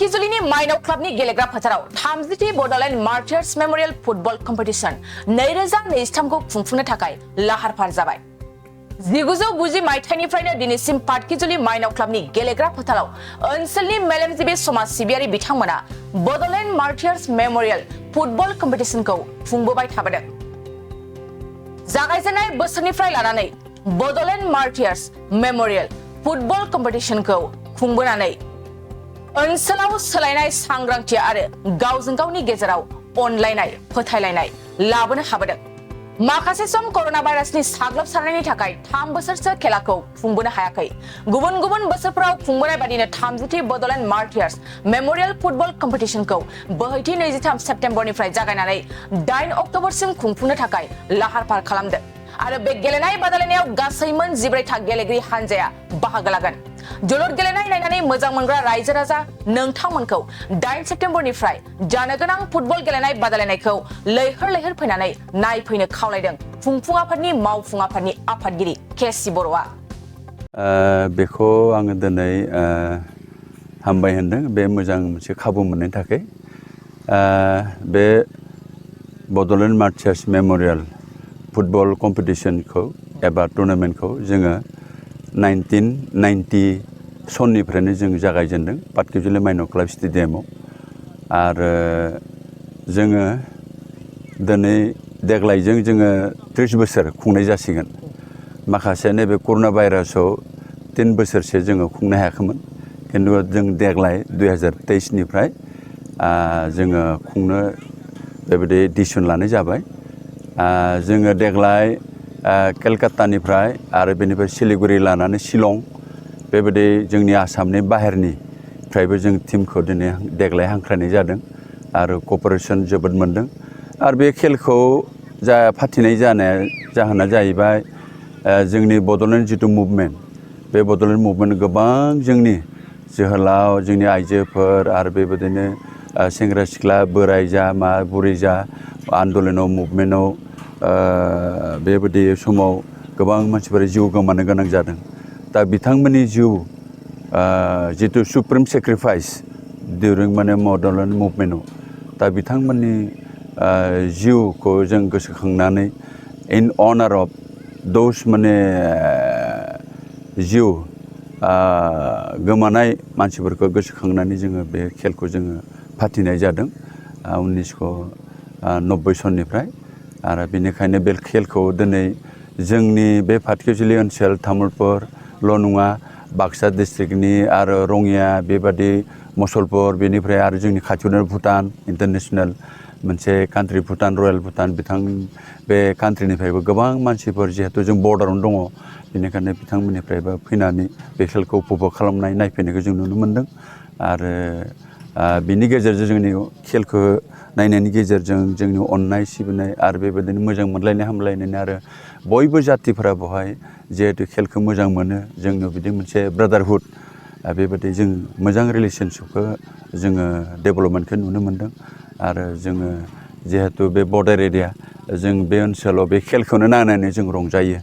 पाटकिजुलिनि माइनाव क्लाबनि गेलेग्रा फोथाराव 30थि बड'लेण्ड मार्टार्स मेमोरियल फुटबल कम्पिटिशन 2023 खौ खुंफुंनो थाखाय लाहार फाहार जाबाय। 1990 मायथाइनिफ्रायनो दिनैसिम पाटकिजुलि माइनाव क्लाबनि गेलेग्रा फोथाराव ओनसोलनि मेलेमजिबि समाज सिबियारि बिथांमोना बड'लेण्ड मार्टार्स मेमोरियल फुटबल कम्पिटिशनखौ खुंबोबाय थाबोदों। जागायजेननाय बोसोरनिफ्राय लानानै बड'लेण्ड मार्टार्स मेमोरियल फुटबल कम्पिटिशनखौ खुंबोनानै ओनसोलाव सोलायनाय सांग्रांथि आरो गावजों गावनि गेजेराव अनलायनाय फोथायलायनाय लाबोनो हाबोदों। माखासे सम कर'ना भाइरासनि साग्लोबसारनायनि थाखाय 3 बोसोरसो खेलाखौ खुंबोनो हायाखै। गुबुन गुबुन बोसोरफोराव खुंबोनाय बादिनो 30थि बड'लेण्ड मार्टार्स मेमोरियल फुटबल कम्पिटिशनखौ बोहैथि 23 सेप्तेम्बरनिफ्राय जागायनानै 8 अक्ट'बरसिम खुंफुंनो थाखाय लाहार फाहार खालामदों आरो बे गेलेनाय बादायलायनायाव गासै मोन 14 था गेलेगिरि हानजाया बाहागो लागोन। जोलुर गेलेनाय नायनानै मोजां मोनग्रा रायजो राजा नोंथांमोनखौ 8 सेप्तेम्बरनिफ्राय जानो गोनां फुटबल गेलेनाय बादायलायनायखौ लैहोर लैहोर फैनानै नायफैनो खावलायदों खुंफुं आफादनि मावफुं आफादनि आफादगिरि केसि बर'आ। बेखौ आङो दिनै हामबाय होनदों बे मोजां मोनसे खाबु मोननायनि थाखाय। बे बड'लेण्ड मार्टार्स मेमोरियल फुटबल कम्पिटिशनखौ एबा टुर्नामेन्टखौ जोङो 1990 सननिफ्रायनो जों जागायजेनदों पाटकिजुलि माइनाव क्लाब स्टेडियामाव आरो जोङो दिनै देग्लायजों जोङो 30 बोसोर खुंनाय जासिगोन। माखासे नैबे कर'ना भाइरासाव 3 बोसोरसो जोङो खुंनो हायाखैमोन, खिन्थु जों देग्लाय 2023निफ्राय जोङो खुंनो बेबायदि डिसिसन लानाय जाबाय। जोङो देग्लाय केलकातानिफ्राय आरो बेनिफ्राय सिलिगुरि लानानै शिलं बेबायदि जोंनि आसामनि बाहेरनिफ्रायबो जों टिमखौ दिनै देग्लाय हांख्रायनाय जादों आरो कपारेसन जोबोद मोनदों। आरो बे खेलखौ फाथिनाय जाहोना जाहैबाय जोंनि बड'लेण्ड जिथु मुभमेन्ट, बे बड'लेण्ड मुभमेन्ट गोबां जोंनि जोहोलाव जोंनि आइजोफोर आरो बेबायदिनो सेंग्रा सिख्ला बोराय जा बुरै जा आन्दलनाव मुभमेन्टआव बेबायदि समाव गोबां मानसिफोरा जिउ गोमानो गोनां जादों। दा बिथांमोननि जिउ जिथु सुप्रिम सेक्रिफाइस डिउरिं बड'लेण्ड मुभमेन्टआव, दा बिथांमोननि जिउखौ जों गोसोखांनानै इन अनार अफ दौस जिउ गोमानाय मानसिफोरखौ गोसोखांनानै जोङो बे खेलखौ जोङो फाथिनाय जादों 1990 सननिफ्राय। आरो बेनिखायनो बे खेलखौ दिनै जोंनि बे पाटकिजुलि ओनसोल तामुलपुरल' नङा, बाक्सा डिस्ट्रिक्टनि आरो रङिया बेबादि मुसलपुर बेनिफ्राय आरो जोंनि खाथियावनो भुटान इन्टारनेसनेल मोनसे कान्ट्रि भुटान रयेल भुटान बे कान्ट्रिनिफ्रायबो गोबां मानसिफोर जिहेथु जों बर्डारावनो दङ, बेनिखायनो बिथांमोननिफ्रायबो फैनानै बे खेलखौ उपभग खालामनाय नायफैनायखौ जों नुनो मोन्दों। आरो बिनि गेजेरजों जोंनि खेलखौ नायनायनि गेजेरजों जोंनि अननाय सिबिनाय आरो बेबायदिनो मोजां मोनलायनाय हामलायनाय आरो बयबो जातिफोरा बेवहाय जिहेतु खेलखौ मोजां मोनो, जोंनियाव बिदि मोनसे ब्रादारहुड बेबायदि जों मोजां रिलेसनशिपखौ जोङो डेभेलपमेन्टखौ नुनो मोन्दों। आरो जोङो जिहेतु बे बर्डार एरिया, जों बे ओनसोलाव बे खेलखौनो नायनानै जों रंजायो।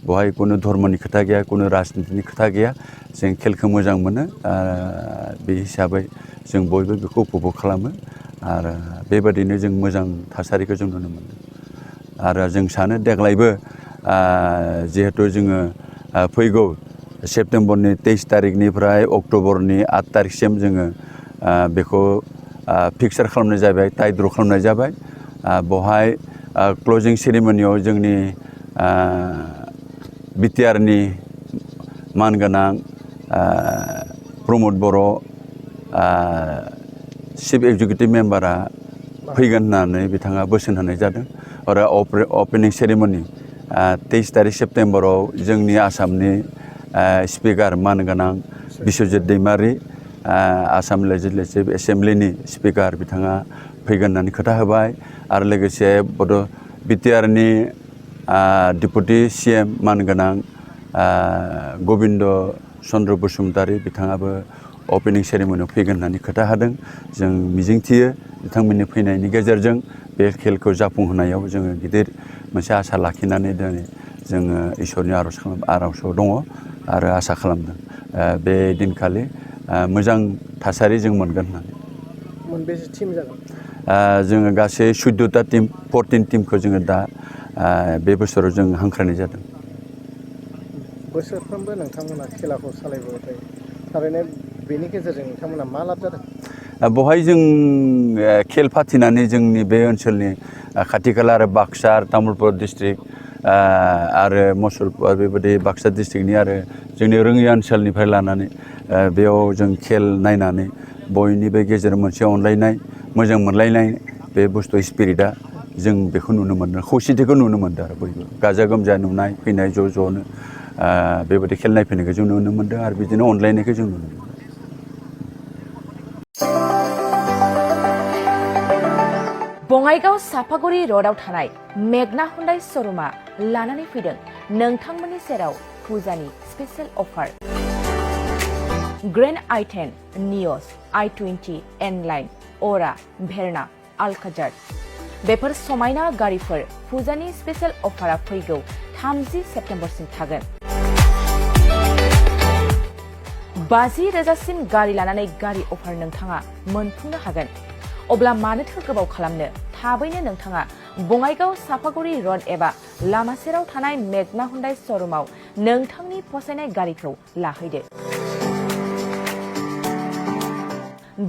बेवहाय खुनु धर्मनि खोथा गैया, खुनु राजनितिनि खोथा गैया, जों खेलखौ मोजां मोनो। बे हिसाबै जों बयबो बेखौ उपभग खालामो आरो बेबादिनो जों मोजां थासारिखौ जों नुनो मोन्दों। आरो जों सानो देग्लायबो जिहेतु जोङो फैगौ सेप्तेम्बरनि 23 तारिखनिफ्राय अक्ट'बरनि 8 तारिखसिम जोङो बेखौ फिक्सार खालामनाय जाबाय, टाइ ड्र' खालामनाय जाबाय। बेवहाय क्लजिं सेरेमनियाव जोंनि बिटिआरनि मानगोनां प्रमद बर' चिफ एक्जिकिउटिभ मेम्बारा फैगोन होननानै बिथाङा बोसोन होनाय जादों। आरो अपेनिं सेरेमनि 23 तारिख सेप्तेम्बराव जोंनि आसामनि स्पिकार मानगोनां बिस्वजित दैमारि, आसाम लेजिस्लेटिभ एसेमब्लिनि स्पिकार, बिथाङा फैगोन होननानै खोथा होबाय। आरो लोगोसे बिटिआरनि डिपुटि CM मानगोनां गबिन्द चन्द्र बसुमतारी, बिथाङाबो अपेनिं सेरेमनियाव फैगोन होननानै खोथा होदों। जों मिजिंथियो बिथांमोननि फैनायनि गेजेरजों बे खेलखौ जाफुंहोनायाव जोङो गिदिर मोनसे आसा लाखिनानै दिनै जोङो इसोरनि आर'जआव दङ आरो आसा खालामदों बे दिनखालि मोजां थासारि जों मोनगोन होननानै मोनबेसे टीम जागोन जोङो गासै 14टा टीम 14 टीमखौ जोङो दा बे बोसोराव जों हांख्रायनाय जादों बोसोरफ्रोमबो नोंथांमोना खेलाखौ सालायबोबाय थायो थारैनो बेनि गेजेरजों नोंथांमोना मा लाब जादों बहाय जों खेल फाथिनानै जोंनि बे ओनसोलनि खाथि खाला आरो बाक्सा आरो तामुलपुर डिस्ट्रिक्ट आरो मुसलपुर बेबायदि बाक्सा डिस्ट्रिक्टनि आरो जोंनि रोङि ओनसोलनिफ्राय लानानै बेयाव जों खेल नायनानै बयनिबो गेजेराव मोनसे अनलायनाय मोजां मोनलायनाय बे बुस्थु स्पिरिटआ जों बेखौ नुनो मोन्दों खौसेथिखौ नुनो मोन्दों आरो बयबो गाजा गोमजा नुनाय फैनाय ज' ज'नो बेबायदि खेल नायफैनायखौ जों नुनो मोन्दों आरो बिदिनो अनलायनायखौ जों नुनो मोन्दों बङाइगाव साफागुरि र'डआव थानाय मेगना हुन्डाइ श'रुमा लानानै फैदों नोंथांमोननि सेराव फुजानि स्पेशेल अफार ग्रेन्ड i10 नियस i20 N-लाइन अरा भेरना आलकाजार बेफोर समायना गारिफोर फुजानि स्पेशेल अफारा फैगौ 30 सेप्तेम्बरसिम थागोन 50,000सिम गारि लानानै गारि अफार नोंथाङा मोनफुंनो हागोन अब्ला मानोथो गोबाव खालामनो थाबैनो नोंथाङा बङाइगाव साफागुरि र'ड एबा लामा सेराव थानाय मेगना हुन्डाइ श'रुमाव नोंथांनि फसायनाय गारिखौ लाहैदो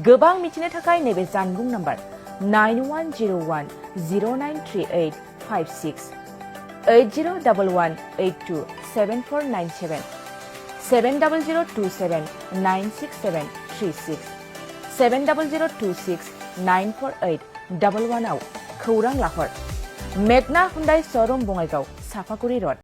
गोबां मिथिनो थाखाय नैबे जानबुं नाम्बार 9101093856 8011827497 700279673 70026948111 आव खौरां लाहर मेगना हुन्डाइ श'रुम बङाइगाव साफागुरि र'ड